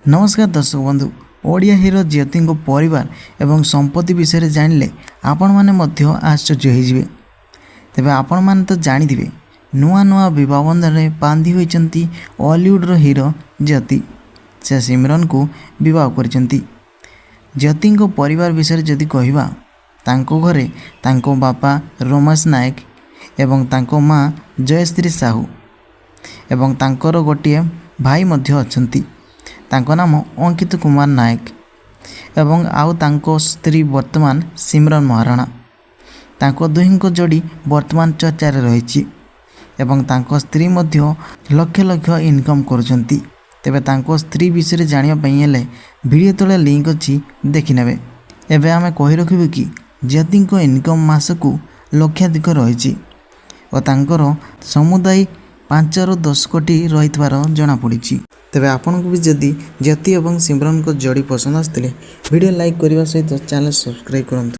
ନମସ୍କାର ଦର୍ଶକ ବନ୍ଧୁ, ଓଡ଼ିଆ ହିରୋ ଜ୍ୟୋତିଙ୍କ ପରିବାର ଏବଂ ସମ୍ପତ୍ତି ବିଷୟରେ ଜାଣିଲେ ଆପଣମାନେ ମଧ୍ୟ ଆଶ୍ଚର୍ଯ୍ୟ ହୋଇଯିବେ। ତେବେ ଆପଣମାନେ ତ ଜାଣିଥିବେ, ନୂଆ ନୂଆ ବିବାହ ବନ୍ଧନରେ ବାନ୍ଧି ହୋଇଛନ୍ତି ଅଲିଉଡ଼ର ହିରୋ ଜ୍ୟୋତି। ସେ ସିମରନଙ୍କୁ ବିବାହ କରିଛନ୍ତି। ଜ୍ୟୋତିଙ୍କ ପରିବାର ବିଷୟରେ ଯଦି କହିବା, ତାଙ୍କ ଘରେ ତାଙ୍କ ବାପା ରମେଶ ନାୟକ ଏବଂ ତାଙ୍କ ମା ଜୟଶ୍ରୀ ସାହୁ ଏବଂ ତାଙ୍କର ଗୋଟିଏ ଭାଇ ମଧ୍ୟ ଅଛନ୍ତି। ତାଙ୍କ ନାମ ଅଙ୍କିତ କୁମାର ନାୟକ ଏବଂ ଆଉ ତାଙ୍କ ସ୍ତ୍ରୀ ବର୍ତ୍ତମାନ ସିମରନ ମହାରଣା। ତାଙ୍କ ଦୁହିଁଙ୍କ ଯୋଡ଼ି ବର୍ତ୍ତମାନ ଚର୍ଚ୍ଚାରେ ରହିଛି ଏବଂ ତାଙ୍କ ସ୍ତ୍ରୀ ମଧ୍ୟ ଲକ୍ଷ ଲକ୍ଷ ଇନକମ୍ କରୁଛନ୍ତି। ତେବେ ତାଙ୍କ ସ୍ତ୍ରୀ ବିଷୟରେ ଜାଣିବା ପାଇଁ ହେଲେ ଭିଡ଼ିଓ ତଳେ ଲିଙ୍କ ଅଛି, ଦେଖିନେବେ। ଏବେ ଆମେ କହି ରଖିବୁ କି ଜ୍ୟୋତିଙ୍କ ଇନକମ୍ ମାସକୁ ଲକ୍ଷାଧିକ ରହିଛି ଓ ତାଙ୍କର ସମୁଦାୟ 5ରୁ 10 କୋଟି ରହିଥିବାର ଜଣାପଡ଼ିଛି। ତେବେ ଆପଣଙ୍କୁ ବି ଯଦି ଜ୍ୟୋତି ଏବଂ ସିମରନଙ୍କ ଯୋଡ଼ି ପସନ୍ଦ ଆସିଥିଲେ, ଭିଡ଼ିଓ ଲାଇକ୍ କରିବା ସହିତ ଚ୍ୟାନେଲ୍ ସବସ୍କ୍ରାଇବ୍ କରନ୍ତୁ।